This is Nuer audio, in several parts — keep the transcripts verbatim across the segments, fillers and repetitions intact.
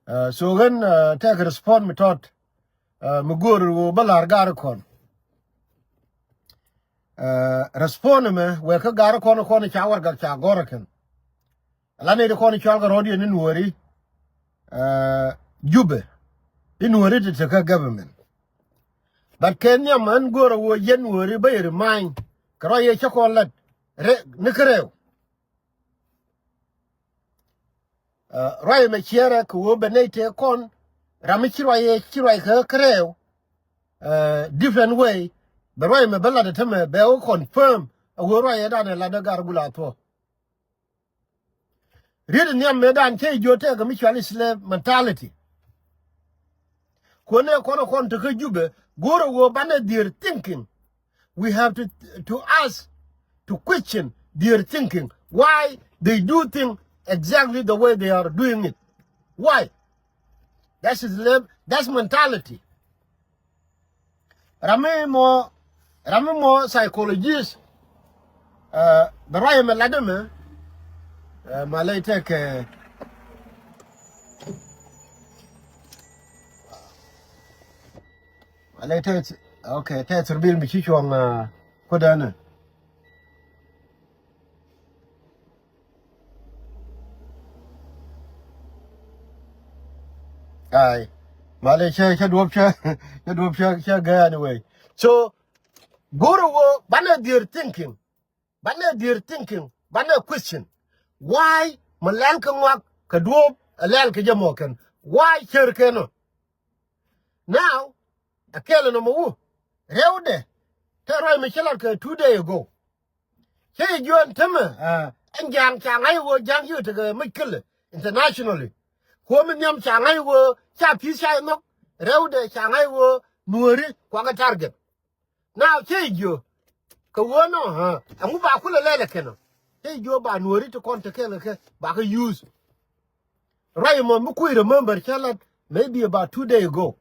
So ɣän tɛk respond mi tɔt mi go̱o̱r ɣöö bä la̱r gar kɔn. Respond mɛ wek kä gar kɔn kɔn ca warɛgak ca gɔ̱r kɛn. Ala nɛy ti kɔn cɔal kɛ rɔ̱diɛn i̱ Nuɔ̱ɔ̱ri Jubɛ i̱ Nuɔ̱ɔ̱ri ti tekä government. But kɛ nhiam ɣän go̱o̱r ɣöö yɛn Nuɔ̱ɔ̱ri bä yɛ remind kɛ ruac yɛ cä kɔn lät ni kärɛw. Ruac ɛmɛ ciɛrɛ kɛ ɣöö bɛ nɛy tëë kɔn ram mi ci ruac ɛ ci ruac kɛ kärɛw different way. Bɛ ruac ɛmɛ bä lat ɛ tämɛ bɛ wä confirm ɛ ɣöö ruac ɛ danɛ lat ɛ gar gula thuɔ. Riet ɛ nhiam mëë dan cä jiö tɛkɛ mi cual i̱ slave mentality. Kuɔnɛ kɔn ɛ kɔn tekä Jubɛ go̱o̱rɛ ɣöö banɛ their thinking. We have to, to ask, to question their thinking. Why they do thing exactly the way they are doing it? Why? That's slave, that's mentality. Ram mi mɔ, ram mi mɔ psychologist. Bɛ ruac ɛmɛ lat ɛmɛ. Malɛ tɛk. Malɛ tɛk. Okay, tɛk thurbil mi ci cuɔ̱ŋ kudanɛ. Ai. Malɛ cɛ cɛ duɔp cɛ cɛ duɔp cɛ cɛ gɛ anyway. So go̱o̱rɛ ɣöö banɛ their thinking. Banɛ their thinking. Banɛ question. Why mɛ lɛl kɛ ŋɔak kɛ duɔp ɛ lɛl kɛ jɛ mɔ kɛn? Why cär kɛn ɔ? Now a kɛl ɛnɔ mɛ wu rɛwdɛ. Te ruac mi ci lat kɛ two day ago. Cä jiö ɛn tämɛ ɛn ja̱a̱ŋ ca ŋa̱c ɣöö ja̱a̱ŋ ci kɛ tekɛ mushkila internationally. Kuɔ̱m mi nhiam ca ŋa̱c ɣöö ca pi̱i̱th ca nhɔk. Rɛwdɛ ca ŋa̱c ɣöö Nuɔ̱ɔ̱ri kuakɛ target. Now cä jiö kɛ ɣöö nɔ ɛŋu ba kulɛ lɛl ɛ kɛn ɔ? Cä jiö ba Nuɔ̱ɔ̱ri ti kɔn te kɛl kɛ kɛ ba kɛ use. Ruac ɛmɔ mi kui̱ remember cä lat maybe about two day ago.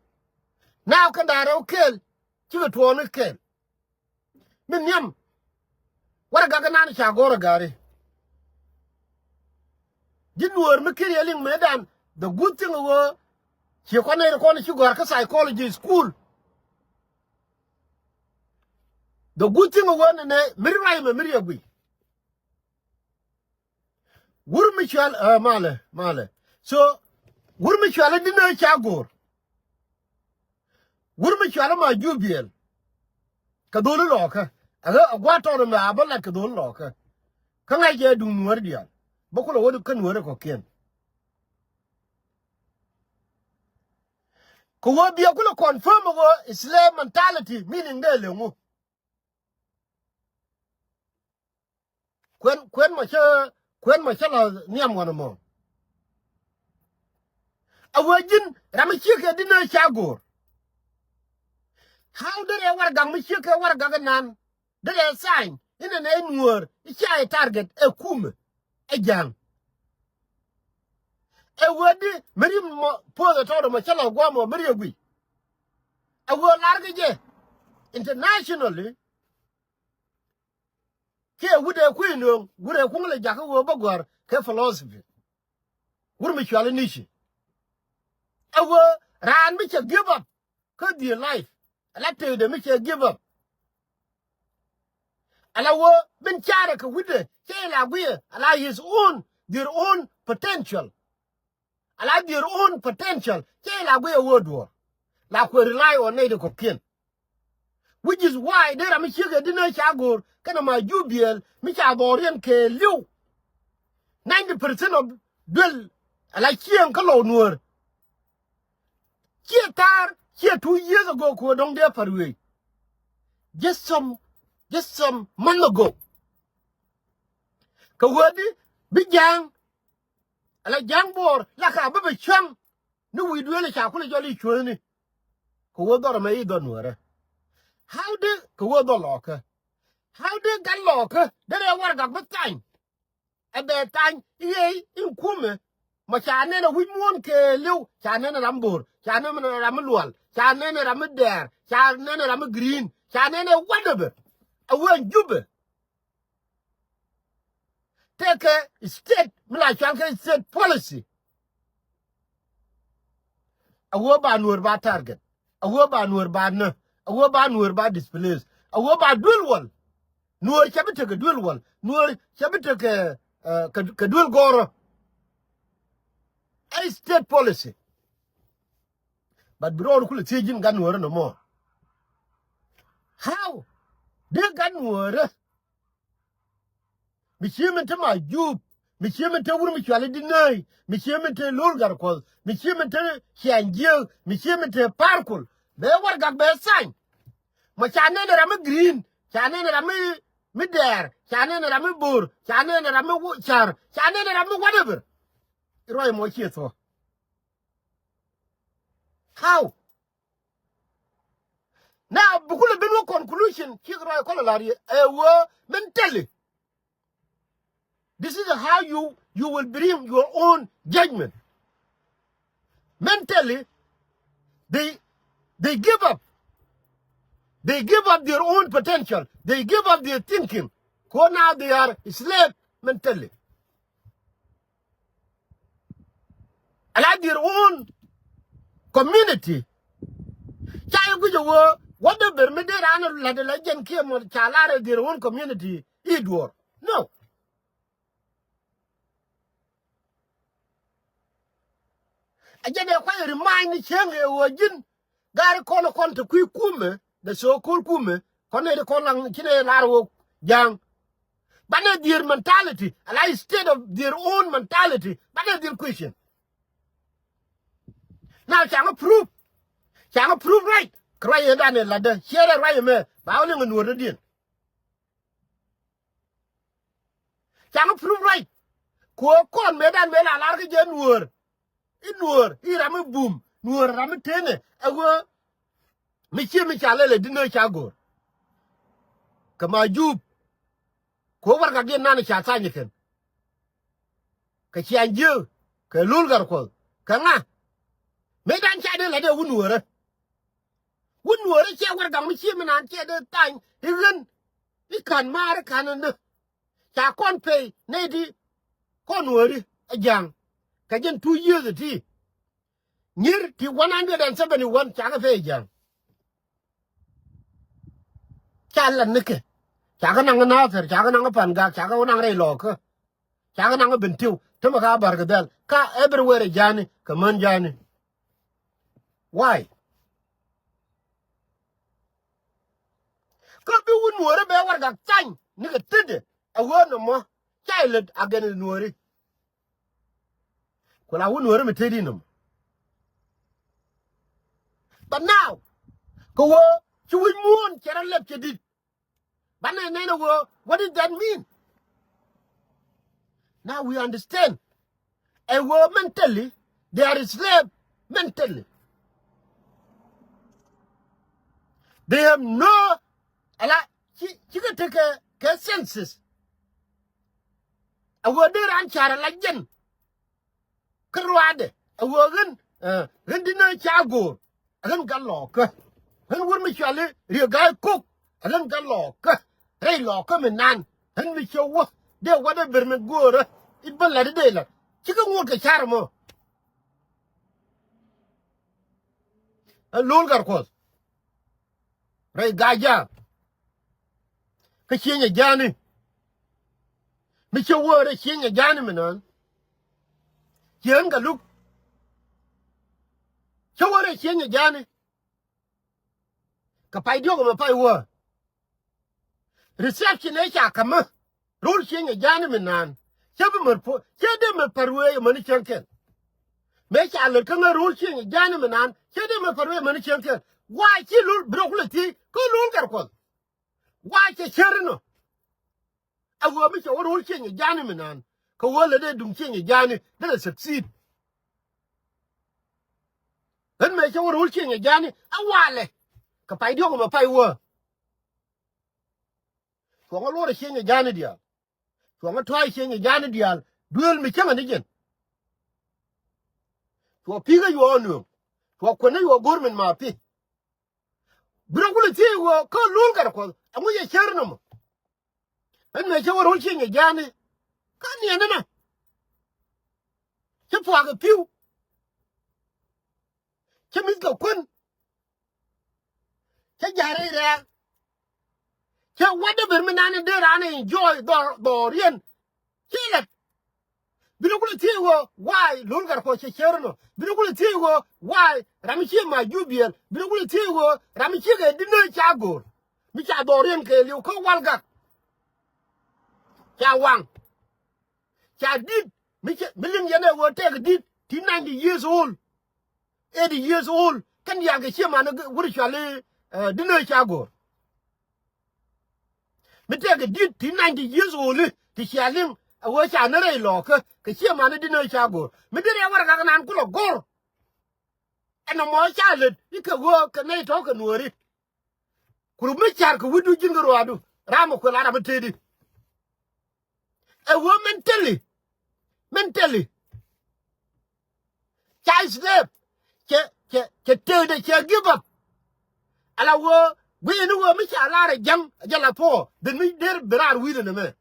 Now kɛn da̱a̱ rɛw kɛl cikɛ tuɔɔni kɛl. Mi nhiam warɛgak inan ca go̱r ɛ gari. Ji̱ Nuɔ̱ɔ̱r mi kiri ɛ liŋ mëëdan the good thing ɛ ɣöö ci kɔn nɛy ti kɔn ci gɔ̱a̱r kä psychology school. The good thing ɛ ɣöö nɛnɛ mi ri ruac ɛmɛ mi ri ɛ guiy. Wur mi cual malɛ malɛ. So wur mi cual i̱ di̱n ɛ ca go̱o̱r. Wur mi cual i̱ ma jubiɛl. Kɛ dholi lɔɔkä ɛ ɣä ɛ gua̱a̱t tɔɔt ɛmɛ a bä lat kɛ dholi lɔɔkä. Kä ŋa̱c jɛ duŋ Nuɔ̱ɔ̱ri diaal bä kulɛ wä kä Nuɔ̱ɔ̱ri kɔ̱kiɛn. Kɛ ɣöö biɛ kulɛ confirm ɛ ɣöö slave mentality meaning dee leŋu. Kuɛn kuɛn mɔ cä kuɛn mɔ cä la nhiam wanɛ mɔ. A wee ji̱n ram mi ciek kɛ di̱n ɛ ca go̱o̱r. How derɛ warɛgak mi ciek kɛ warɛgak inan derɛ sign inɛ nɛ inuɔ̱ɔ̱r i̱ ca i̱ target ɛ kumɛ ɛ ja̱a̱ŋ. Ɛ wee di mi ri mɔ poth ɛ tɔɔt ɛmɔ cä la gua̱a̱m ɔ mi ri ɛ guiy. Ɛ wee lar kɛ jɛ internationally. Kiɛ wut ɛ kui̱ nööŋ wut ɛ kuŋ lɛ jakä wee bä gɔ̱a̱r kɛ philosophy. Wur mi cuali nici ɛ wee raan mi cɛ give up kä dhie life. Ala tëëdɛ mi cɛ give up. Ala wee bin carɛ kɛ wutdɛ cɛ ila guiyɛ ala his own their own potential. Ala their own potential cɛ ila guiyɛ wee duɔ̱ɔ̱r. La kuɛ rely on nɛy ti kɔ̱kiɛn. Which is why dee ram mi ciek ɛ di̱n ɛ ca go̱o̱r kɛnɛ ma jubiɛl mi ca dhɔriɛn kɛɛliw. Ninety percent of duel ala cieŋ kä lɔw nuɔ̱ɔ̱r. Ciɛ thaar ciɛ two years ago kɛ ɣöö dɔ̱ŋ dee pa̱r wëë. Just some, just some month ago. Kɛ ɣöö di bi ja̱a̱ŋ ala ja̱a̱ŋ buɔɔr la ka bi bɛ cua̱ŋ. Ni wi̱i̱ duëël ca kulɛ jɔl i̱ cuäthni. Kɛ wä dhɔr ɛmɛ i̱ dhɔr nuäärä. How dee kɛ wä dhɔr lɔɔkä? How dee gat lɔɔkä derɛ warɛgak bi thany? Ɛ bɛ thany i̱ ɣɛy in kumɛ. Ma ca nɛn ɛ wi̱c muɔ̱ɔ̱n kɛɛliw ca nɛn ɛ ram bo̱o̱r ca nɛn ɛ ram mi lual ca nɛn ɛ ram mi dɛɛr ca nɛn ɛ ram mi green ca nɛn ɛ whatever. Ɛ wee jupɛ. Tëëkɛ state mi la cual kɛ state policy. A wee ba Nuäär ba target. A wee ba Nuäär ba nä. A wee ba Nuäär ba displace. A wee ba duel wal. Nuäär cɛ bi tekɛ duel wal. Nuäär cɛ bi tekɛ, eh, kɛ, kɛ duel gɔrä. A state policy. But bi rɔɔdu kulɛ thiec ji̱n gat Nuäärä nɔmɔ. How? Dee gat Nuäärä. Mi cie min te Majup, mi cie min te Wur mi cuali di nɛy, mi cie min te Lol Gatkuɔth, mi cie min te Ciaŋ Jiek, mi cie min te Parkul. Bɛ warɛgak bɛ sign. Ma ca nɛn ram mi green, ca nɛn ram mi, mi dɛɛr, ca nɛn ram mi bo̱r, ca nɛn ram mi wu-, car, ca nɛn ram mi whatever. Ruac mɔ cie thuɔ. How? Now, bi kulɛ ben wä conclusion, cik ruac kɔlɛ lar yɛ, ɛ wee mentally. This is how you, you will bring your own judgment. Mentally, they, they give up. They give up their own potential. They give up their thinking. Ko now they are slave mentally. Ala their own community. Ca yɛ guic ɛ wee, whatever mi dee raan ɛ la̱t ɛ la jɛn kiɛ mɔ ca lar ɛ their own community i̱ duɔ̱ɔ̱r. No. A jɛn ɛ kuay remind ni cieŋ ɛ wee ji̱n. Gari kɔn kɔn te kui̱ kumɛ, the so-called kumɛ, kɔn nɛy ti kɔn laŋ ci nɛy lar wä ja̱a̱ŋ. Banɛ their mentality, ala state of their own mentality, banɛ their question. Now, caŋ proof, caŋ proof right, kɛ ruac yɛ dan ɛ latdä, ciɛ rɛ ruac yɛ mɛ, ba wä liŋ ɛ Nuäär dɔ̱diɛn. Caŋ proof right. Ku ɛ kɔn mëëdan mëë la lar kä jɛ Nuäär. I̱ Nuäär, i̱ ram mi bum, Nuäär ram mi tenɛ, ɛ wee mi cie mi ca lɛl ɛ di nä ca go̱o̱r. Kɛ Majup. Ku ɛ warɛgak diɛn nan ca thany kɛn. Kɛ Ciaŋ Jiek, kɛ Lol Gatkuɔth, kɛ ŋa. Mëëdan ca dee la̱t ɛ wut Nuäärä. Wut Nuäärä ciɛ warɛgak mi cie mi naan ciɛ dee thany i̱ ɣän. I̱ ka̱n maar i̱ ka̱n ɛn dee. Ca kɔn pay nɛy ti kɔn Nuääri ɛ ja̱a̱ŋ. Kɛ jɛn two years ɛ ti. Nyier ti one hundred and seventy one ca kɛ pay ɛ ja̱a̱ŋ. Ca lat nikɛ. Ca kɛ naŋ Nathir, ca kɛ naŋ Pangak, ca kɛ naŋ rɛy Lɔɔkä. Ca kɛ naŋ Bentiu, tämɛ ka Barkadhal, ka everywhere ɛ ja̱a̱ni, kɛ män ja̱a̱ni. Why? Kä bi wut Nuäärä bɛ warɛgak thany nikɛ tetdɛ, ɛ wee nɔmɔ ca ilät against Nuääri. Ku la wut Nuäärä mi tetdi nɔmɔ. But now, kɛ wee ci wi̱c muɔ̱ɔ̱n cɛ rɔ lɛp cɛ di̱t. Banɛ nɛn ɛ wee, what did that mean? Now we understand. Ɛ wee mentally, they are slave mentally. They have no, ala, ci, cikɛ tekɛ kɛ senses. Ɛ wee dee raan car ala jɛn. Kä ruaadɛ, ɛ wee ɣän, eh, ɣän di nä ca go̱o̱r, ɣän gat Lɔɔkä. Ɣän wut mi cuali Riek Gai Kok, ɣän gat Lɔɔkä. Rɛy Lɔɔkä mi nan, ɣän mi cɛ wä, dee whatever mi go̱o̱rä, i̱ bä la̱t i̱ dee la̱t. Cikɛ ŋot kɛ car ɛmɔ. Ɛ Lol Gatkuɔth. Rɛy Gaja. Kä Cieny ɛ ja̱a̱ni. Mi cɛ wä rɛ Cieny ɛ ja̱a̱ni mi nään. Cieny Galuk. Cɛ wä rɛ Cieny ɛ ja̱a̱ni. Kɛ pay diɔ̱k ɛmɛ pay wä. Reception ëë ca ka̱mä. Ro̱l Cieny ɛ ja̱a̱ni mi naan. Cä bi mär puɔ̱, cä dee mär pär wee amäni cäŋ kɛn. Mëë ca lät kä ŋäc ro̱l Cieny ɛ ja̱a̱ni mi naan, cä dee mär pär wee amäni cäŋ kɛn. Wa ci Lol bi rɔ kulɛ thiec, kä Lol Gatkuɔth. Wa cɛ cär inɔ. Ɛ ɣöö mi cɛ wä ro̱l Cieny ɛ ja̱a̱ni mi naan. Kɛ ɣöö lät dee duŋ Cieny ɛ ja̱a̱ni, dee lɛ succeed. Ɣän mëë cɛ wä ro̱l Cieny ɛ ja̱a̱ni, ɛ walɛ. Kɛ pay diɔ̱k ɛmɛ pay wä. Cuɔ̱ŋä luɔrɛ Cieny ɛ ja̱a̱ni diaal. Cuɔ̱ŋä tɔ̱a̱c Cieny ɛ ja̱a̱ni diaal. Duëël mi cäŋɛ ni jɛn. Cuɔ pi̱i̱kä yuɔ nuɔ̱ɔ̱ŋ. Cuɔ kuɛnä yuɔ go̱r min ma pi̱. Bi rɔ kulɛ thiec ɣöö kä Lol Gatkuɔth, ɛŋu cɛ cär nɔmɔ. Ɣän mëë cä wä ro̱l Cieny ɛ ja̱a̱ni. Kä niɛn inɔ. Cä puakä pi̱w. Cä mi̱th kɛ kuän. Cä ja̱r rɛy rɛɛk. Cä whatever mi nan in dee raan in enjoy dhɔr, dhɔriɛn. Ci lät. Bi ni kulɛ thiec ɣöö why Lul Gatkuɔth cɛ cär nɔ. Bi ni kulɛ thiec ɣöö why ram mi ci ma jubiɛl. Bi ni kulɛ thiec ɣöö ram mi ci kɛ dinä ca go̱o̱r. Mi ca dhɔriɛn kɛɛliw kä Walgak. Ca waŋ. Ca di̱t mi cɛ, mi liŋ yɛn ɛ ɣöö tɛk di̱t ti ninety years old, eighty years old. Kɛn diaal kɛ ciɛ man wut cuali, eh, dinä ca go̱o̱r. Mi tɛk di̱t ti ninety years old, ti cia liŋ ɛ ɣöö ca ni rɛy lɔɔkä kɛ ciɛ man dinä ca go̱o̱r. Mi dee rɛy warɛgak nan kulɛ go̱o̱r. Ɛn ɛmɔ ca lät i̱ kɛ ɣöö kɛ nɛy tɔ̱ kɛ nuɔ̱ɔ̱ri. Ku rum mi ca̱r kɛ wi̱cdu ji̱n kɛ ruaadu. Ram ɛ kuël a ram mi tëëdi. Ɛ ɣöö mentally, mentally ca slave. Cɛ, cɛ, cɛ tëëdɛ cɛ give up. Ala ɣöö guiyɛ ni ɣöö mi ca lar ɛ jäŋ ɛ jɛ la thuɔɔ ben mi der bi raar wi̱i̱dɛ nɛmɛ.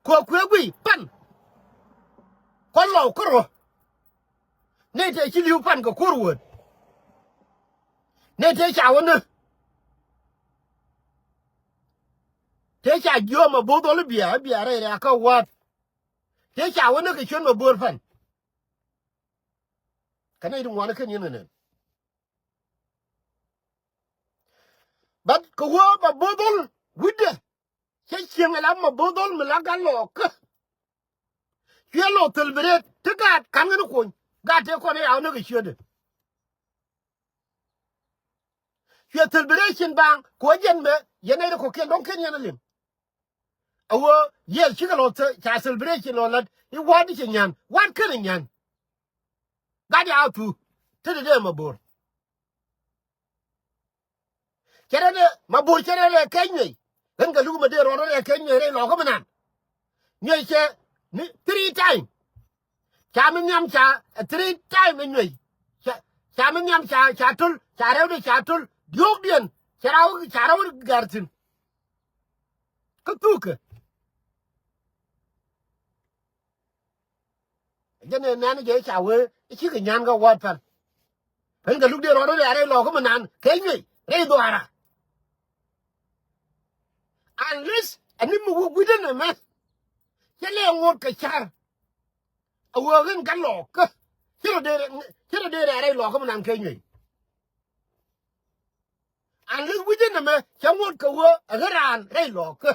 Kuɛ kuɛ guiy pan. Kuɛ lɔw kärɔ. Nɛy tëë ci li̱w pan kɛ kuɔr wään. Nɛy tëë ca wä ni. Tëë ca jiɔam a bo̱o̱th ɣɔl i̱ bia i̱ bia rɛy rɛ̈ɛ̈kä wa̱a̱t. Tëë ca wä ni kɛ ciöt ma bo̱o̱r pan. Kɛ nɛy ti ŋuani ken yɛn kɛ nɛn. But kɛ ɣöö ma bo̱o̱th ɣɔl wi̱cdɛ. Cä cieŋ ɛ la ma bo̱o̱th ɣɔl mi la gat lɔɔkä. Cuɛ lɔ thil bi rɛt ti gaat ka̱n ŋäni kuɔny. Gaat tëë kɔn ɛ yaw näk ɛ ciötdɛ. Cuɛ thil bi rɛt cin baaŋ kɛ ɣöö jɛn mɛ yɛn nɛy ti kɔ̱kiɛn dɔ̱ŋ ken yɛn ɛ liŋ. A ɣöö yɛl cikɛ lɔ thil ca thil bi rɛt cin lɔ la̱t i̱ wa̱a̱t i̱ cɛ nyan wa̱a̱t ken ɛ nyan. Gat yaw thu. Tetdɛ dee ma bo̱o̱r. Cɛ rɛn ɛ ma bo̱o̱r cɛ rɛn ɛ kɛ nyuɛy. Ɣän kɛ luk ma dee rɔɔdɛ rɛ kɛ nyuɛy rɛy lɔɔkä mi nan. Nyuɛy cɛ ni three time. Ca mi nhiam ca ɛ three time ɛ nyuɛy. Ca, ca mi nhiam ca, ca töl ca rɛwdɛ ca töl. Diɔ̱ɔ̱kdiɛn cɛ raw ca raw gɛr thi̱n. Kä thukɛ. Jɛn ɛ nɛn jɛ ca wee i̱ cikɛ nyan kɛ wa̱a̱t pɛl. Ɣän kɛ luk dee rɔɔdɛ rɛy lɔɔkä mi nan kɛ nyuɛy rɛy dhuaara. Unless ɛn ni mi wä gui̱dä nɛmɛ. Cɛ lɛ ŋot kɛ ca̱r. A ɣöö ɣän gat lɔɔkä. Ci rɔ dee rɛy, ci rɔ dee rɛy rɛy lɔɔkä mi nan kɛ nyuɛy. Unless wi̱cdä nɛmɛ cɛ ŋot kɛ ɣöö ɛ ɣän raan rɛy lɔɔkä.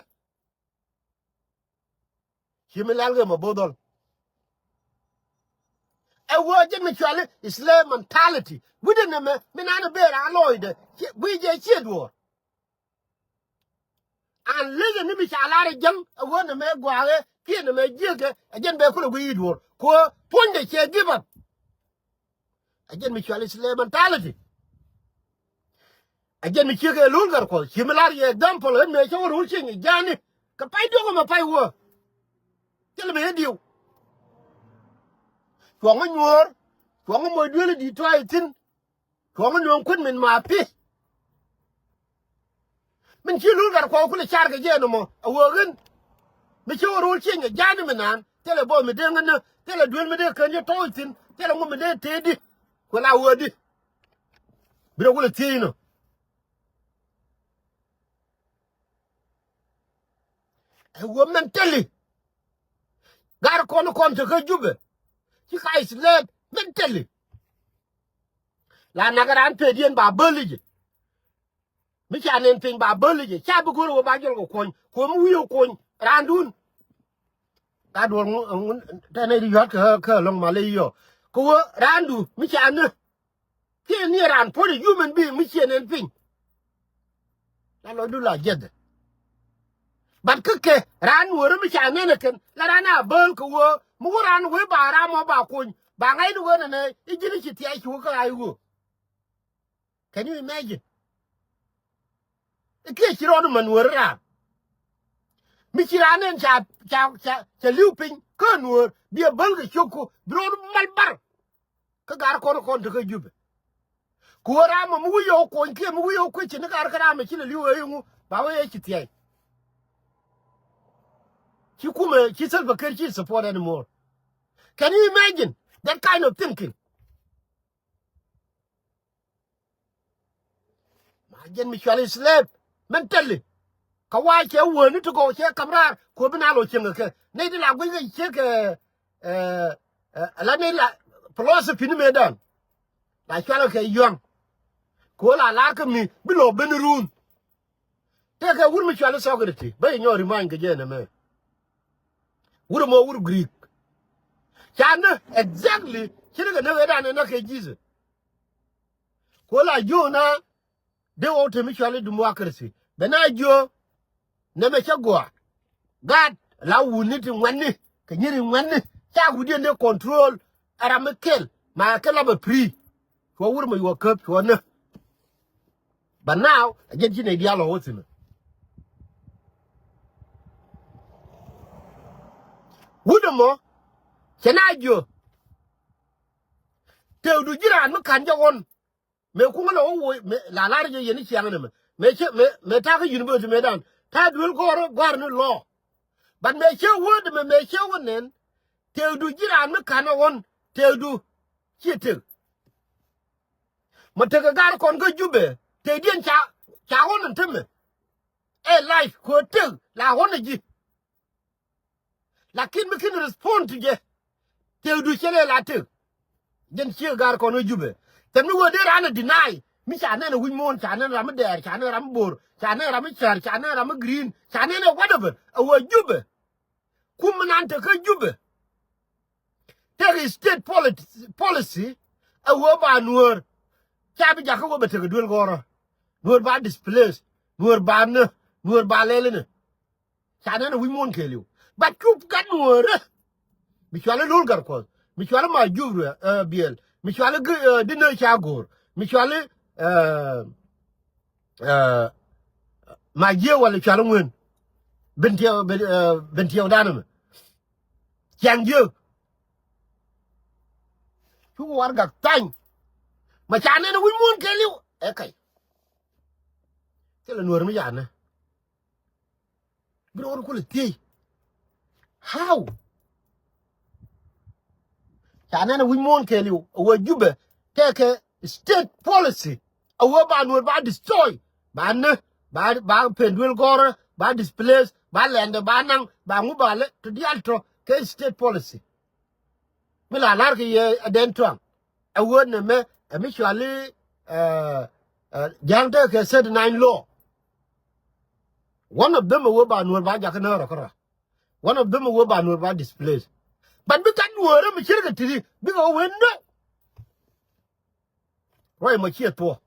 Ci mi lɛl kɛ ma bo̱o̱th ɣɔl. Ɛ ɣöö jɛn mi cuali slave mentality. Wi̱cdɛ nɛmɛ mi nan ɛ bëë raan lɔɔcdɛ. Guiy jɛ ciɛ duɔ̱ɔ̱r. Unless ni mi ca lar ɛ jäŋ ɛ ɣöö nɛmɛ gua̱a̱kɛ kiɛ nɛmɛ jiäkɛ ɛ jɛn bɛ kulɛ guiy i̱ duɔ̱ɔ̱r. Kɛ ɣöö puɔ̱nydɛ cɛ give up. Ɛ jɛn mi cuali slave mentality. Ɛ jɛn mi ciek ɛ Lul Gatkuɔth ci mi lar yɛ example ɣän mëë cä wä ro̱l cieny ɛ ja̱a̱ni. Kɛ pay diɔ̱k ɛmɛ pay wä. Thilɛ mi ɛ diw. Cuɔ̱ŋä nyuɔ̱ɔ̱r. Cuɔ̱ŋä moc dueeli di̱i̱t tɔ̱a̱c thi̱n. Cuɔ̱ŋä nööŋ kuän min ma pi̱. Min ci Lul Gatkuɔth kulɛ car kɛ jɛ nɔmɔ a wee ɣän. Mi ci wä ro̱l cieny ɛ ja̱a̱ni mi naan thilɛ bɔth mi dee ŋän ni thilɛ duel mi dee kän cä tɔ̱ɔ̱c thi̱n thilɛ ŋu mi dee tëëdi. Kuɛ la wee di. Bi rɔ kulɛ thiec nɔ. Ɛ wee mentally. Gar kɔn kɔn te kä Jubɛ. Ci ka islep mentally. La nak raan pediɛn ba bäl i̱ jɛ. Mi ca nɛn piny ba bäl i̱ jɛ ca bi go̱r wä ba jɔl kɛ kuɔny kuɔ mi wi̱i̱ wä kuɔny raandun. Ka duɔl ŋu tɛn ɛ yuat kɛ kɛ lɔŋ mal i̱ yɔ kɛ wä raandu mi ca ni. Kiɛ ni raan puɔ̱ny human being mi ciɛ nɛn piny. La lɔcdu la jiɛth. But kä kɛ raan nuɔ̱ɔ̱ri mi ca nɛn ɛ kɛn la raan a bäl kɛ wä mi wä raan wee ba ram ɔ ba kuɔny ba ŋa̱c ni wee nɛnɛ i̱ ji̱n i̱ ci thiac ci wä kä ɣa̱c wä. Can you imagine? I̱ kiɛ ci rɔɔd män wä ri raar. Mi ci raan ɛn ca ca ca ca li̱w piny kä nuɔ̱ɔ̱r bi ɛ bäl kɛ ciökku bi rɔɔd mal bar. Kä gar kɔn kɔn tekä Jubɛ. Ku wä ram mɔ mi wi̱c yɔw kuɔny kiɛ mi wi̱c yɔw kuecin ni gar kä ram mɛ ci lɛ li̱w ɛ iŋu ba wä yɛ ci thia̱y. Ci kumɛ ci Salva Kiir ci support anymore. Can you imagine? That kind of thinking. Ma jɛn mi cuali slave mentally. Ka wa cɛ wäni ti gɔw cɛ kam raar ko bi na lo cieŋ kɛ. Nɛy di la guic kɛ ciek, eh, eh, eh, la nɛy la philosophy ni mëëdan. La cuali kɛ yuaŋ. Ko la lar kä mi bi lo ben run. Tëëkɛ wur mi cuali Socrates bä inyɔ remind kɛ jɛ nɛmɛ. Wur mɔ wur Greek. Canɛ exactly ci ni kɛ näk ëëdan ënä kɛ Jesus. Ko la jiö na dee wä te mi cuali democracy bɛ na jiö. Nɛmɛ cä gɔaa. Gaat la wuni ti ŋuɛ̈tni kɛ nyiri ŋuɛ̈tni. Ca wi̱diɛn dee control. Ɛ ram mi kɛl ma kɛ la bɛ free. Cuɔ wur mɔ yuɔ käp cuɔ nä. But now a jɛn ci nɛy diaal ɔ wä thi̱n. Wut ɛmɔ cɛ na jiö. Tëëkdu ji̱ raan mi ka̱n jɛ ɣɔn. Mëë kuŋä lɛ wä woc mëë la lar jɛ yɛn i̱ ciaŋ nɛmɛ. Mëë cɛ mëë mëë ta̱a̱ kä university mëëdan ta̱a̱ duel gɔ̱rä gɔ̱a̱r ni lɔ. But mëë cɛ wä dämɛ mëë cɛ wä nɛn. Tëëkdu ji̱ raan mi ka̱n ɛ ɣɔn tëëkdu. Ciɛ tëëk. Ma tekɛ gar kɔn kä Jubɛ tëëkdiɛn ca ca ɣɔn in temɛ. Ɛ life kɛ ɣöö tëëk la ɣɔn ɛ ji̱. Lakin mi kin respond to jɛ. Tëëkdu cɛ lɛ la tëëk. Jɛn ciek gar kɔn kä Jubɛ. Tɛm ni wee dee raan ɛ deny mi ca nɛn ɛ wi̱c muɔ̱ɔ̱n ca nɛn ram mi dɛɛr ca nɛn ram mi bo̱o̱r ca nɛn ram mi cär ca nɛn ram mi green ca nɛn ɛ whatever ɛ wee Jubɛ. Kum mi nan te kä Jubɛ. Tëëk state polit- policy ɛ wee ba Nuäär. Ca bi jakä wee bɛ tekɛ duel gɔ̱rä. Nuäär ba displace. Nuäär ba nä. Nuäär ba lɛl inɛ. Ca nɛn ɛ wi̱c muɔ̱ɔ̱n kɛɛliw. But cup gat Nuäärä. Mi cuali Lul Gatkuɔth mi cuali ma Jubɛ, eh, biɛl mi cuali gr- eh, di nä ca go̱o̱r mi cuali, eh, eh, ma jiɛ wala cuali ŋuën. Bin tiɛw bin, eh, bin tiɛw danɛ mɛ. Ciaŋ jiök. Cuk warɛgak tha̱ny. Ma ca nɛn ɛ wi̱c muɔ̱ɔ̱n kɛɛliw ɛ kɛy. Thilɛ Nuäär mi ca nɛ. Bi rɔɔd kulɛ thiec. How? Ca nɛn ɛ wi̱c muɔ̱ɔ̱n kɛɛliw ɛ wee Jubɛ tëëkɛ state policy. Ɛ wee ba Nuäär ba destroy ba nä ba ba pen duel gɔ̱rä ba displace ba lɛndɛ ba naŋ ba ŋu ba lɛ tɔ diaal tɔ kɛ state policy. Mi la la̱r kɛ yɛ ɛ dɛn tuaŋ. Ɛ wee nɛmɛ ɛ mi cuali, eh, eh, ja̱a̱ŋ tekɛ thirty nine law. One of them ɛ wee ba Nuäär ba jakä nä rɔ kärɔa. One of them ɛ wee ba Nuäär ba displace. But bikɛ Nuäärä mi ce̱tkɛ ti̱ti̱ bikɛ wee nä. Ruac mɔ ciɛ thuɔ̱k.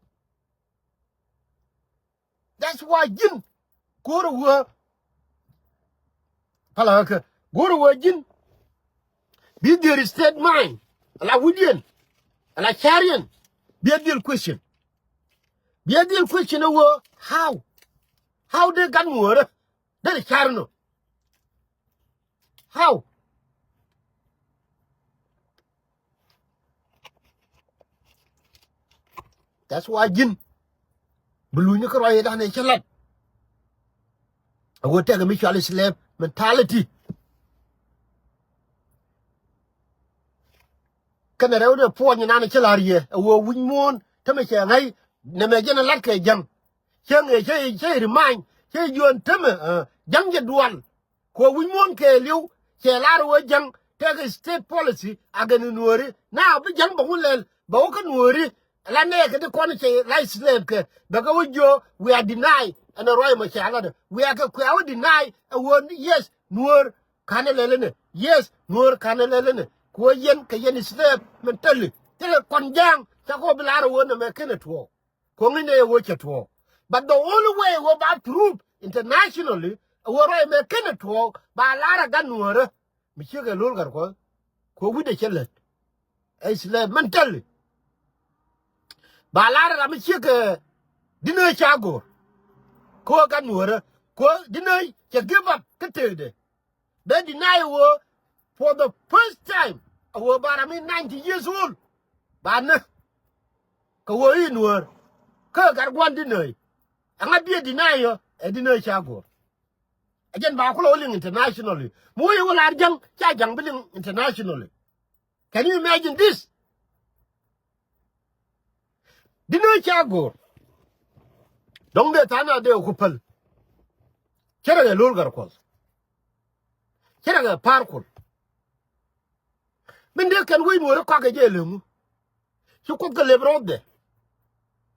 That's why ji̱n go̱o̱rɛ wee. Pala kä go̱o̱rɛ wee ji̱n. Bi dhier state mind ala wi̱diɛn ala cariɛn. Bi a dhiel question. Bi a dhiel question ɛ wee how? How dee gat Nuäärä? Derɛ car nɔ. How? That's why ji̱n bi luny ni kä ruac ëëdan ëë cä lat. A wee tɛk mi cuali slave mentality. Kɛnɛ rɛw dee puɔ̱ny inan cä la̱r yɛ a wee wi̱c muɔ̱ɔ̱n tämɛ cɛ ŋäc. Nɛmɛ jɛn a lat kɛ jäŋ. Cä ŋëë cä cä remind cä juɔ̱ɔ̱n tämɛ, eh, jäŋ jɛ dual. Kɛ wi̱c muɔ̱ɔ̱n kɛɛliw cɛ lar wee jäŋ tëëkɛ state policy against Nuääri. Now bi jäŋ bɛ wä lɛl bɛ wä kä Nuääri. La nɛɛkɛ ti kɔn cɛ la slave kɛ bɛ kɛ wä jiö we are deny. Ɛn a ruac mɔ cɛ latdɛ we are kɛ kuɛ wä deny. Ɛ wä yes Nuäär ka̱n ɛ lɛl inɛ. Yes Nuäär ka̱n ɛ lɛl inɛ. Kɛ wä yɛn kɛ yɛn slave mentality. Thilɛ kɔn ja̱a̱ŋ ca kɔ bi lar ɛ wä nɛmɛ kenɛ tuɔɔk. Kuɔŋ inɛ ɛ wee cɛ tuɔɔk. But the only way wee ba prove internationally ɛ wee ruac mɛ kenɛ tuɔɔk ba lar a gat Nuäärä. Mi ciek ɛ Lul Gatkuɔth. Kɛ wi̱cdɛ cɛ lät. Ɛ slave mentality. Ba lar a ram mi ciek ɛ dinä ca go̱o̱r. Kɛ gat Nuäärä kɛ dinä cɛ give up kä tëëkdɛ. Bɛ deny wee for the first time a wee ba ram mi ninety years old. Ba nä kɛ wee i̱ Nuäär kä gat gua̱n deny. Ɛŋa biɛ deny yɔ ɛ deny ca go̱o̱r. Ɛ jɛn ba kulɛ wä liŋ internationally mi wee wä lar jäŋ ca jäŋ bi liŋ internationally. Can you imagine this? Di ni ca go̱o̱r. Dɔ̱ŋ dee tha̱a̱ŋ a dee ku päl. Cä rɛ kɛ lo̱l Gatkuɔth. Cä rɛ kɛ Pa̱a̱r Kuɔl. Min dee kɛn wec Nuɔ̱ɔ̱ri kɔakɛ jɛ leŋu. Ci Kuoth kɛ lep rɔɔdɛ.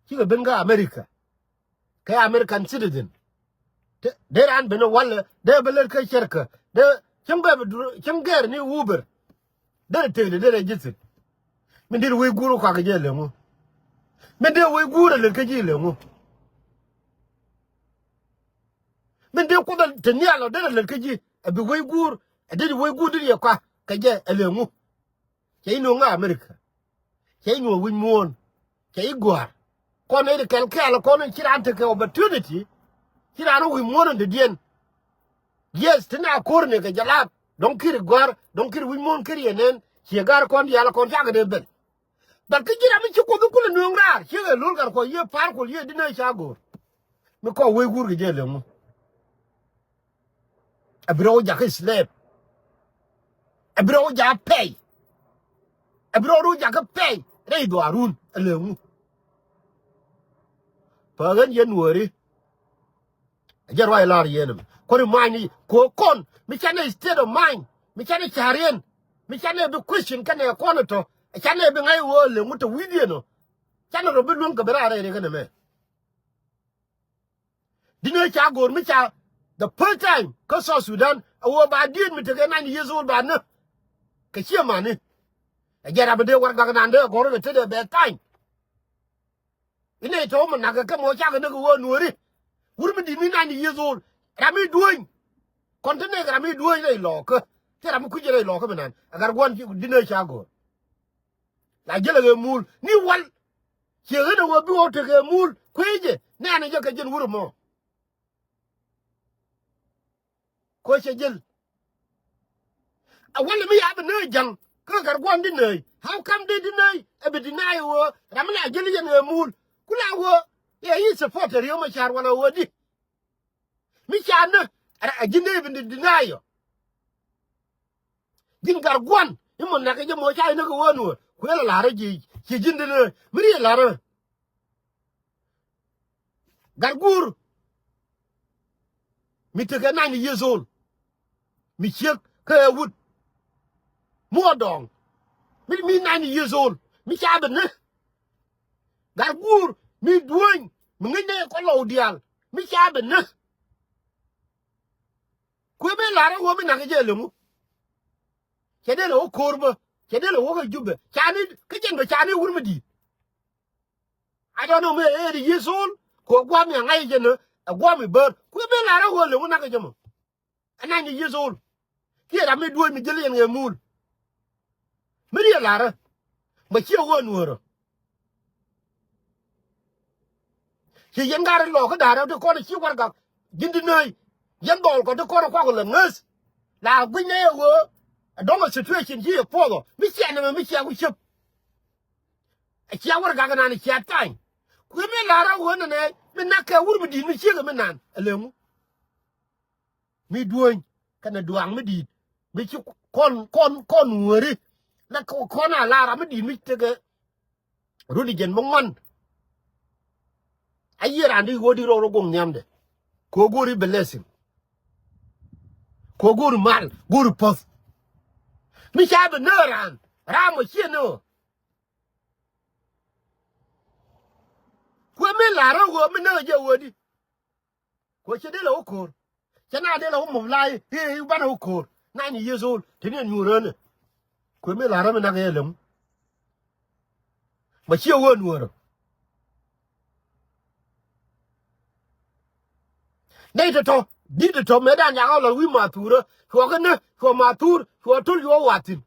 Cikɛ ben kä America. Kɛ American citizen. Te, dee raan ben walɛ, dee bɛ lät kä cɛrkä. Dee cäŋ bɛ bɛ dur, cäŋ gɛɛr ni Uber. Dee rɛ tëëkdɛ, dee rɛ ji̱ thi̱n. Min dee wec guur kɔakɛ jɛ leŋu. Min dee wec guur ɛ lät kä ji̱ leŋu. Min dee Kuoth ɛ te nhial ɔ dee rɛ lät kä ji̱. Ɛ bi wec guur, ɛ dee wec guur dee yɛ kɔakɛ jɛ ɛ leŋu. Cɛ i̱ nuɔ̱ŋ ŋa America. Cɛ i̱ nyuɔ̱ɔ̱ŋ wi̱c muɔ̱ɔ̱n. Cɛ i̱ gɔ̱a̱r. Kɔn nɛy ti kɛl kɛɛl kɔn ci raan tekɛ opportunity. Ci raan wi̱c muɔ̱ɔ̱n in dɔ̱diɛn. Yes, ti na ko̱r ni kɛ jɛ laap. Dɔ̱ŋ kiri gɔ̱a̱r, dɔ̱ŋ kiri wi̱c muɔ̱ɔ̱n kiri yɛ nɛn. Ciɛ ga̱r kɔn diaal kɔn cakɛ dee ben. But kä ji̱ ram mi ci Kuoth kulɛ nööŋ raar. Ciɛ kɛ lo̱l Gatkuɔth, yiëë Pa̱a̱r Kuɔl, yiëë di nɛ ca go̱o̱r. Mi kɔɔk wec guur kɛ jɛ leŋ ŋu. Ɛ bi rɔw jakä slave. Ɛ bi rɔw jakä pɛy. Ɛ bi rɔw rɔw jakä pɛy rɛy dhuaarun ɛ leŋu. Päk ɣän yɛn Nuɔ̱ɔ̱ri. Ɛ jɛ ruac lar yɛn ɛmɛ. Kuɔri mind ni ko kɔn mi canɛ state of mind mi canɛ ca̱r yɛn mi canɛ bi question kɛnɛ kɔn tɔ. Ɛ canɛ bi ŋa̱c ɣöö leŋu tɔ wi̱i̱diɛn ɔ. Canɛ rɔ bi luäŋ kɛ bi raar rɛy rɛ kɛnɛ mɛ. Di ni ca go̱o̱r mi ca the first time kä South Sudan a wä ba diet mi tekɛ nine years old ba ni. Kɛ ciɛ mani. Ɛ jɛ rap dee warɛgak nan dee gɔ̱r kɛ tetdɛ bɛ tany. Inɛ tɔ̱ mi nak kɛ mɔ cakɛ ni kɛ wä Nuɔ̱ɔ̱ri. Wur mi di mi nine years old. Ram mi duɔ̱ny. Kɔn te nɛk ram mi duɔ̱ny rɛy lɔɔkä. Te ram mi kui̱c rɛy lɔɔkä mi nan. Ɛ gat gua̱n di ni ca go̱o̱r. La jälɛ ɣɛ muul ni wal. Ciɛ ɣän ɛ wä bi wä tekɛ muul kuecɛ nɛɛnɛ jɛ kɛ jɛn wur mɔ. Kuecɛ jäl. A wal mi ya bi nööc ja̱ŋ kä gat gua̱n di nööc. How come di di nööc ɛ bi di naac ɣöö ram mi la jäl yɛn ɣɛ muul. Ku la ɣöö yɛ i̱ support ri̱ew mɛ ca̱r wala ɣöö di. Mi ca ni a ji̱n dee bi di naac yɔ. Ji̱n gat gua̱n i̱ mɔ nakä jɛ mɔ ca inä kɛ wä nuɔ̱ɔ̱r kuël a la̱rä ji̱ ci ji̱n di ni mi ri la̱rä. Gat guur mi tekɛ nine years old mi ciek kä ɛ wut muɔ dɔɔŋ mi mi nine years old mi ca bi ni. Gat guur mi duɔ̱ny mi ŋäcnɛ kɔ lɔw diaal mi ca bi ni. Kuëë mëë la̱rä ɣöö mi nakä jɛ leŋu. Cɛ dee lɛ wä ko̱r bä cɛ dee lɛ wä kä Jubɛ cani kä jɛn bä cani wur mi di̱i̱t. I don't know mi ɛ ri years old kɛ guam ya ŋa̱c jɛn ɛ guam i̱ bär kuëë mëë la̱rä ɣöö leŋu nakä jɛ mɔ. Ɛ nine years old kiɛ ram mi duɔ̱ɔ̱c mi jäl yɛn ŋɛ muul. Mi riɛ la̱rä mɛ ciɛ ɣöö nuäärä. Ci yɛn gat in lɔɔkä da̱rä ti kɔn ci warɛgak ji̱n ti nööy. Yɛn dhɔl kɔ ti kɔn kuak lɛ ŋäth. La gui̱ny nɛ yɛ ɣöö ɛ dɔ̱ŋ ɛ situation ci yɛ puɔth ɔ mi ciɛ nɛmɛ mi ciɛ ku ciep. Ɛ ciɛ warɛgak inan ɛ ciɛ tany. Kui̱ mi la̱rä ɣöö nɛnɛ mi nak kɛ wur mi di̱i̱t mi ciek ɛ mi nan ɛ leŋu. Mi duɔ̱ny kɛnɛ duaŋ mi di̱i̱t mi ci kɔn kɔn kɔn wääri. La kɔn a la ram mi di̱i̱t mi tekɛ runi jɛn mi ŋuan. A yiëë raan di ɣöö di rɔw rɔ goŋ nhiamdɛ. Kɛ ɣöö go̱o̱ri blessing. Kɛ ɣöö go̱o̱ri mal go̱o̱ri puɔ̱th. Mi ca bi nääk raan ram ɔ ciɛ ni ɣöö. Kuɛ mi la̱r rɔ ɣöö mi nääk jɛ ɣöö di. Kɛ ɣöö cɛ dee lɛ wä ko̱o̱r. Cɛ na dee lɛ wä mop la i̱ i̱ banɛ wä ko̱o̱r. Nine years old te ni ɛ nyuur rään ɛ. Kuɛ mi la̱r rɔ mi nak yɛ lɛm. Mɛ ciɛ wä nuɔ̱ɔ̱rä. Nɛy tɔ̱tɔ̱ di̱t tɔ̱tɔ̱ mëëdan yakɔ lɔ wi̱i̱ mathurä. Cuɔ kä nä cuɔ mathur cuɔ to̱l cuɔ wathin.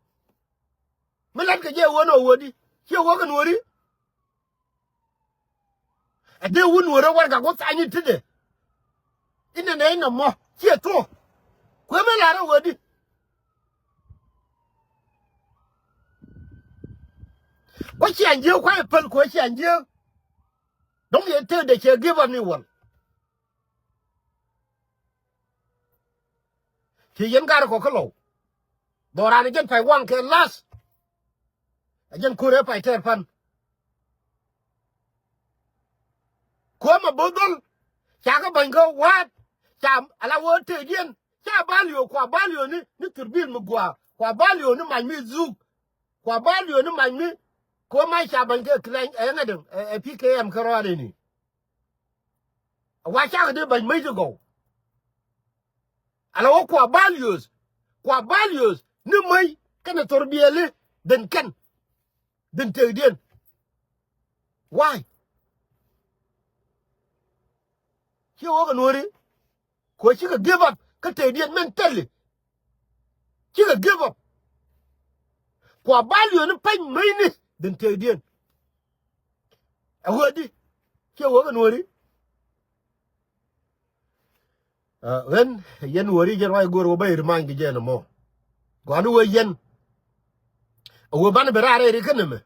Mi la̱t kɛ jɛ wä nɔ wä di ciɛ wä kɛ nuɔ̱ɔ̱ri. Ɛ dee wun wä rɛ warɛgak wä thany in tetdɛ. Inɛ nɛ inɛ mɔ ciɛ thuɔ̱k. Kuɛ mi la̱r rɔ wä di. Kuɛ ciaŋ jiääk kuay päl kuɛ ciaŋ jiääk. Dɔ̱ŋ yɛ tëëkdɛ cɛ give up ni wal. Ci yɛn gat kɔ kä lɔw. Dhɔran jɛn pay waŋ kɛ lath. Ɛ jɛn ko̱r ɛ pay tɛɛr pan. Kuämɛ bo̱th dhɔl. Ca kɛ ba̱ny kä wa̱a̱t. Ca ala wä tëëdiɛn. Ca bal yo̱o̱ kua bal yo̱o̱ ni, ni thurbil mi gua̱a̱. Kua bal yo̱o̱ ni mac mi dhuk. Kua bal yo̱o̱ ni mac mi. Kuämɛ ca ba̱ny kɛ kilɛny ɛ ŋädäŋ ɛ P K M kä rɔɔdɛ ni. A wa cakɛ dee ba̱ny mäc ti gɔw. Ala wä kua bal yo̱o̱th. Kua bal yo̱o̱th ni mäc kɛnɛ thor biɛli. Dhen kɛn. Dhen tëëkdiɛn. Why? Ciɛ wä kɛ nuɔ̱ri. Kua cikɛ give up kä tëëkdiɛn mɛn thɛli. Cikɛ give up. Kua bal yo̱o̱ni peny mäcni dhin tëëkdiɛn. Ɛ ɣöödi. Ciɛ wä kɛ nuɔ̱ri. Ɣän yɛn wä ri jɛn ruac go̱o̱r wä bä i̱ ri many kɛ jɛn ɛmɔ. Gɔani wä yɛn. Ɛ wä banɛ bɛ raar rɛy ri kä nɛmɛ.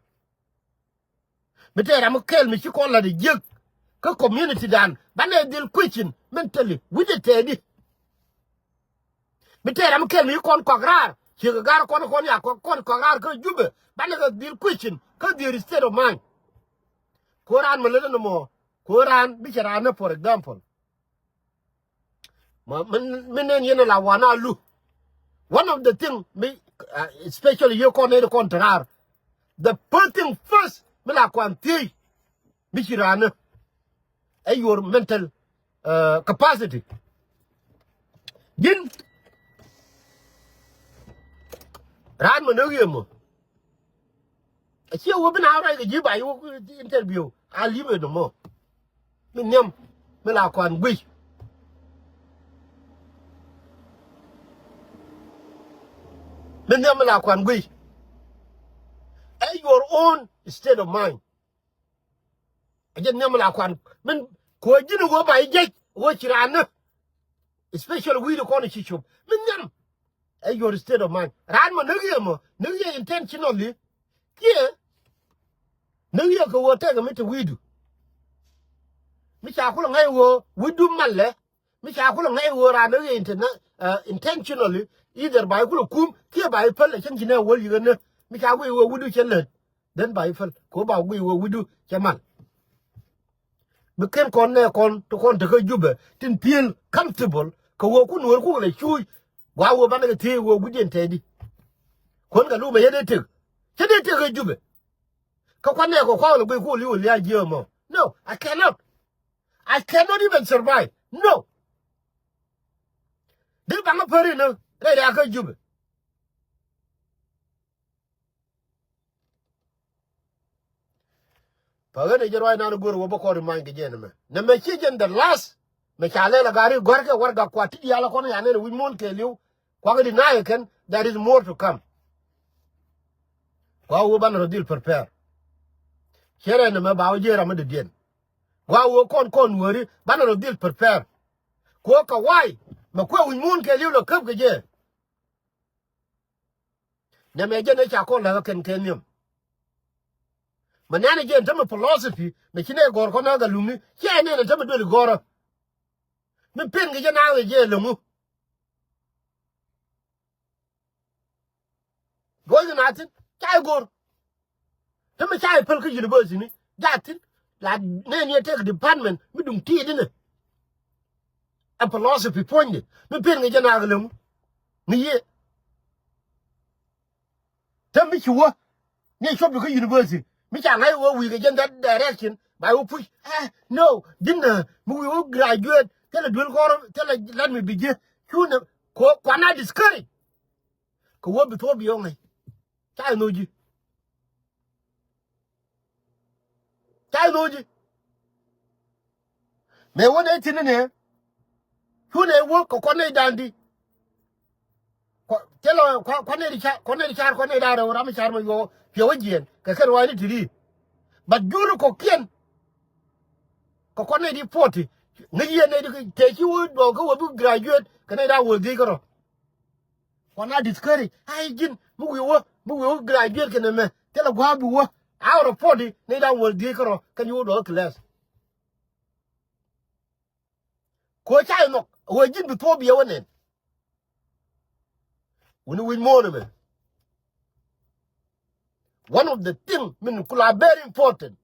Mi tɛɛr ram mi kɛɛl mi ci kɔn lat jiäk kä community dan banɛ dhil kuecin min tɛli wi̱cdɛ tɛɛdi. Mi tɛɛr ram mi kɛɛl mi ci kɔn kɔak raar ciek gar kɔn kɔn ya kɔn kɔak raar kä Jubɛ banɛ kɛ dhil kuecin kä dhier state of mind. Ko raan mi lät ni mɔ ko raan bi cɛ raan ni, for example. Ma min min nɛn yɛn la wana lu. One of the thing mi especially yɛ kɔn nɛy ti kɔn te raar. The first thing first mi la kuan thiec mi ci raan ni ɛ your mental capacity. Ji̱n raan mɔ ni wi̱i̱ mɔ. A ciɛ wä bi na ruac kɛ ji̱ ba yɛ wä interview a li̱p ɛ nɔmɔ. Mi nhiam mi la kuan guic. Mi nhiam mi la kuan guic. Ɛ your own state of mind. A jɛ nhiam mi la kuan min kuɛ ji̱n wä ba yɛ jɛc wä ci raan ni. Especially wi̱i̱ di kɔn ci cop mi nhiam. Ɛ your state of mind. Raan mɔ näk yɛ mɔ näk yɛ intentionally. Kiɛ näk yɛ kɛ wä tɛk mi te wi̱i̱du. Mi ca kulɛ ŋäc wä wi̱i̱du malɛ. Mi ca kulɛ ŋäc wä raan näk yɛ intentionally either ba yɛ kulɛ kum kiɛ ba yɛ päl ɛ cɛn ci nɛ wäl yikɛ ni. Mi ca wi̱i̱ wä wi̱i̱du cɛ lät. Then ba yɛ päl kɛ wä ba wi̱i̱ wä wi̱i̱du cɛ mal. Mi ken kɔn nɛ kɔn ti kɔn tekä Jubɛ tin pi̱el comfortable kɛ wä kun wär kuk lɛ cuuc. Gua wä banɛ kɛ thiec wä wi̱cdiɛn tɛɛdi. Kuɔn kɛ lumɛ yɛ dee tek cɛ dee tek kä Jubɛ. Kä kuan nɛ kɔ kuak lɛ guic kuk li̱w lia̱a̱ jiɛ mɔ. No, I cannot. I cannot even survive. No. Dee baŋä päri ni rɛy riakä Jubɛ. Pa̱ ɣän ɛ jɛ ruac nan go̱r wä bä kɔn ri many kɛ jɛn ɛmɛ nɛ mɛ ci jɛn the last. Mɛ ca lɛl a gari gɔ̱rkɛ warɛga kua ti diaal a kɔn ya nɛn wi̱c muɔ̱n kɛ li̱w. Kuak di na̱a̱c ɛ kɛn there is more to come. Kua wä banɛ rɔ dhil prepare. Cɛ rɛn ɛmɛ ba wä jiɛ ram mi dee diɛn. Kua wä kɔn kɔn wääri banɛ rɔ dhil prepare. Kuä kɛ wa̱a̱y mɛ kuɛ wi̱c muɔ̱n kɛ li̱w lɔ käp kɛ jɛ. Nɛmɛ jɛn ɛ ca kɔn la̱k ɛ kɛn kɛ nhiam. Mɛ nɛn ɛ jɛn tämɛ philosophy mɛ ci nɛ gɔ̱r kɔn ɛ kɛ luŋni ciɛ nɛn ɛ tämɛ duël gɔ̱rä. Mi pen kɛ jɛ na wee jɛ läŋu. Duɔ̱c kɛ na thin ca i̱ go̱r. Te mi ca i̱ päl kä university ni jathin la nɛn yɛ tek department mi duŋ ti̱i̱t inɛ. Ɛ philosophy puɔ̱nydɛ mi pen kɛ jɛ na kɛ läŋu. Ni yɛ te mi ci wä ni cuɔp di kä university mi ca ŋa̱c wä wi̱i̱ kɛ jɛn that direction ba wä push. Eh, no, ji̱n mi wi̱i̱ wä graduate thilɛ duel kɔr thilɛ lat mi bi ji̱ cunɛ. Kuana discourage. Kɛ wä bi thuɔ̱ɔ̱p bi yɔ̱ŋ ŋäc. Ca i̱ no̱o̱ci. Ca i̱ no̱o̱ci. Mëë wä nɛ thi̱n inɛ. Cu nɛ wä kɛ kɔn nɛy da̱a̱n di. Kɔ thilɛ kɔn nɛy di car kɔn nɛy di car kɔn nɛy da̱a̱n rɛw ram i̱ car mɛ yuɔ piɛ wä jiɛɛn kɛ kɛn ruaacni ti ri̱i̱t. But juri kɔ̱kiɛn. Kɛ kɔn nɛy di forty ŋäc yɛn nɛy di tëë ci wä duɔɔk kä wä bi graduate kɛ nɛy da̱a̱n wä dhiec kärɔ̱. Kuana discourage ai ji̱n mi wi̱i̱ wä mi wi̱i̱ wä graduate kɛnɛ mɛ thilɛ gua̱a̱ bi wä. A wä rɔ forty nɛy da̱a̱n wä dhiec kärɔ̱ kɛn ci wä duɔɔk kä class. Kɛ ɣöö ca jɛ nhɔk ɛ ɣöö ji̱n bi thuɔ̱ɔ̱p yɛ wä nɛn. Wuni wi̱c muɔ̱ɔ̱n ɛmɛ. One of the thing min kula very important.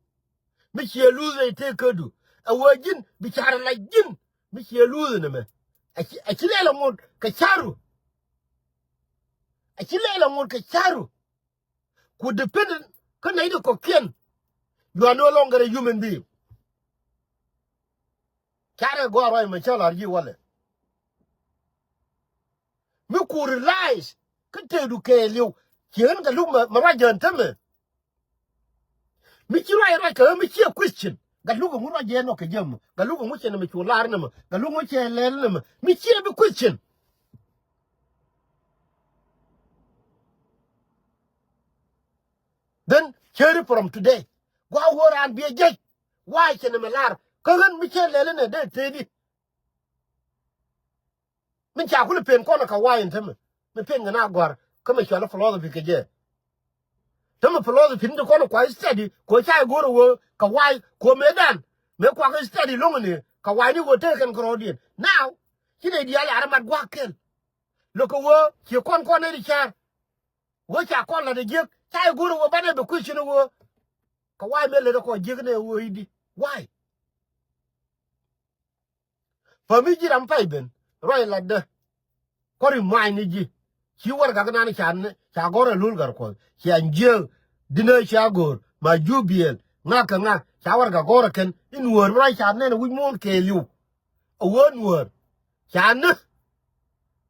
Mi ciɛ luth ɛ tëë kädu. Ɛ wee ji̱n bi ca̱r ɛ la ji̱n. Mi ciɛ luth ɛ nɛmɛ. Ɛ ci, ɛ ci lɛl ɛ ŋot kɛ ca̱ru. Ɛ ci lɛl ɛ ŋot kɛ ca̱ru. Ku dependent kä nɛy ti kɔ̱kiɛn. You are no longer a human being. Carɛ gɔaa ruac mɛ cä la̱r ji̱ walɛ. Mi ku realize kä tëëdu kɛɛliw. Ci ɣän kɛ luk mɛ, mɛ ruac jään tämɛ. Mi ci ruac ruac kɛ ɣän mi ciɛ question. Gat luk ɛŋu ruac jɛ nɔ kɛ jɛ mɛ. Gat luk ɛŋu cɛ nɛ mɛ cu lar nɛ mɛ. Gat luk ɛŋu cɛ lɛl nɛ mɛ. Mi ciɛ bi question. Then, carry from today. Gua wä raan biɛ jec. Why cɛ nɛ mɛ lar. Kä ɣän mi cɛ lɛl nɛ dee tëëdi. Min ca kul pen kɔn ɛ kɛ why in tämɛ. Mi pen kɛ na gɔ̱a̱r kä mɛ cual philosophy kɛ jɛ. Tämɛ philosophy ni ti kɔn kua study kɛ ca go̱r wä kɛ why kɛ mëë dan. Mëë kua kɛ study loŋ ni kɛ why ni wä tek kɛn kɛ rɔɔdiɛn. Now ci nɛ diaal arɛ mat gua̱a̱k kɛl. Lo̱k kɛ wä ci kɔn kɔn ni di car. Wä ca kɔn la di jiäk ca go̱r wä banɛ bɛ question wä. Kɛ why mëë lɛ di kɔ jiäk ni wä idi. Why? Pämi ji̱ ram pay ben ruac latdä. Kɔri ma̱a̱ny ni ji̱ ci warɛgak nan ca, ca gɔ̱r ɛ lul gar kuɔth cia jiääk. Dinä ca go̱r ma jubiɛl ŋak kɛ ŋak ca warɛgak gɔ̱r ɛ kɛn in wöör mi ruac ca nɛn wi̱c muɔ̱ɔ̱n kɛɛliw. A wöör nuäär ca näk.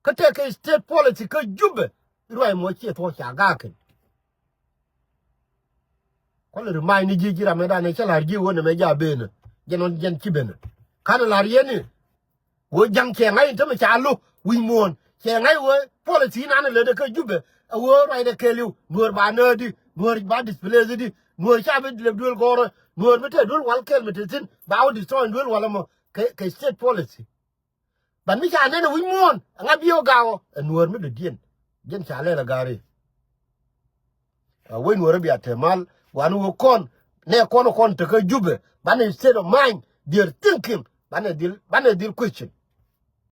Kä tëëkɛ state policy kä Jubɛ ruac mɔ ciɛ thuɔ̱k ca ga̱a̱kɛn. Kualɛ remind ni ji̱ ji̱ ram ɛ danɛ cä la̱r ji̱ ɣöö nɛmɛ ja̱ benä. Jɛn ɣän jɛn ci benä. Ka̱n la̱r yɛn ni ɣöö ja̱ŋ cɛ ŋa̱c in tämɛ ca lo̱k wi̱c muɔ̱ɔ̱n cɛ ŋa̱c ɣöö policy in an lät ɛ kä Jubɛ. Ɛ ɣöö ruacdɛ kɛɛliw nuäär ba nääri nuäär ba displace di nuäär ca bi lep duel gɔ̱rä nuäär mi te duel wal kɛl mi te thi̱n ba wä destroy duel wal ɛmɔ kɛ, kɛ state policy. But mi ca nɛn ɛ wi̱c muɔ̱ɔ̱n ɛŋa bi ɣä gaawä ɛ nuäär mi dɔ̱diɛn. Jɛn ca lɛl ɛ ga̱ri. Ɛ wec nuäär ɛ bia te mal gua̱n wä kɔn nɛ kɔn kɔn tekä Jubɛ banɛ state of mind their thinking banɛ dhil, banɛ dhil question.